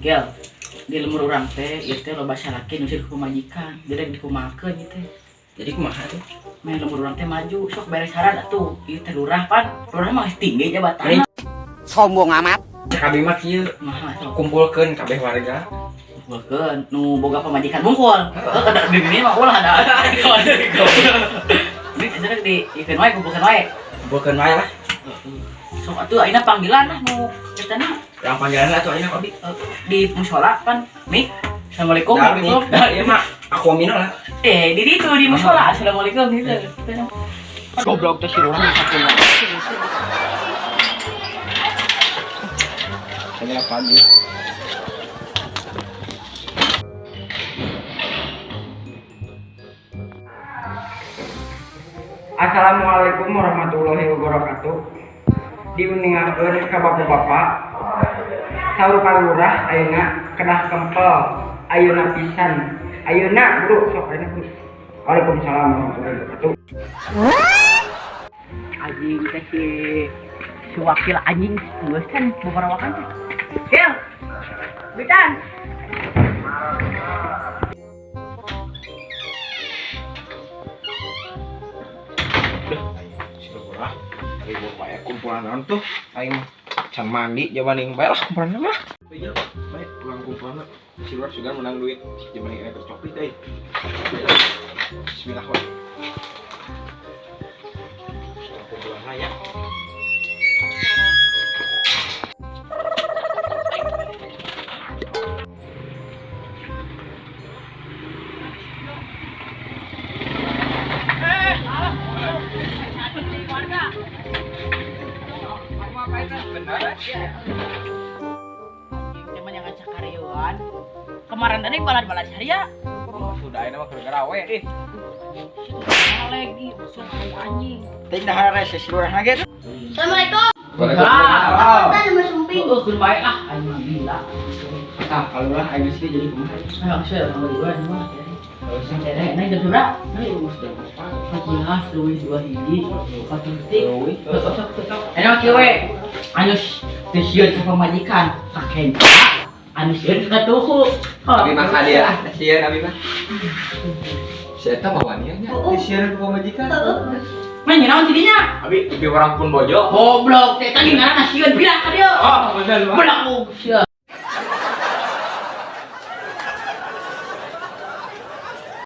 Gel, di lemur urang teh ieu teh loba salaki nu sieun ku pamajikan. Jadi dikumahakeun ieu teh. Jadi kumaha tuh? Meh lemur urang teh maju, sok beres syarat atuh. Ieu teh lurah pan, lurah mah geus tinggi jabatan. Sombong amat. Cek abi mah kieu, Kumaha sok? Kumpulkeun kabeh warga. Kumpulkeun nu boga pamajikan bungkul. Heuh, ada di dieu mah ulah ada. Ini ada di ikeun wae, kumpulkeun wae. Kumpulkeun wae lah. Sok atuh ayeuna panggilan lah nu eta na. Yang panggilan lah tuh ayeuna abi. Di musola pan mik. Assalamualaikum. Dah, mik. Waalaikumsalam. Iya mah aku mino lah. Eh, di ditu di musola. Assalamualaikum gitu. Goblok teh si lurah sampuna. Saya pagi. Assalamualaikum warahmatullahi wabarakatuh. Diuningakeun ka bapak-bapak, saur Pak Lurah ayeuna kedah kempel ayeuna pisan. Ayeuna bro, sok ayeuna bro. Waalaikumsalam warahmatullahi wabarakatuh. Anjing teh si wakil anjing geus kan bobarawakan teh. Gel. Bitan. Si lurah, ribuan bae kumpulan naon tuh? Aing mah can mandi jaman yang bae lah kumpulan mah. Iya, bae pulang kumpulan si lurah sudah menang duit jaman yang tercopit deui. Bismillah wae. Kumpulan lah ya. Anjing cuman yang ngacak karyawan. Kemarin tadi balas-balas ya. Sudah ayeuna mah keur garawe ih. Lagi musuh anjing. Teh dahar rese si lurah ge tuh. Assalamualaikum. Waalaikumsalam. Kita nama sumping. Heeh, keur bae ah aing mah gila. Ah, kalau lurah aing geus jadi kumaha? Ayo saya sama dua mah. Naik jam berapa? Naik 14 leuwih 2 hiji, 4 detik. Sok sok sok. Enak kieu we. Anu teu sieun ka pamajikan, ka kenca. Anu sieun ka tuhu. Abi mah kadia ah, sieun abi mah. Si eta mah wanian nya, teu sieun ku pamajikan. Mah nyaon tidinya? Abi lebih orang pun bojo. Goblok, teh tadi ngaranna sieun pindah ka dieu. Oh, bener mah. Belakuk sia.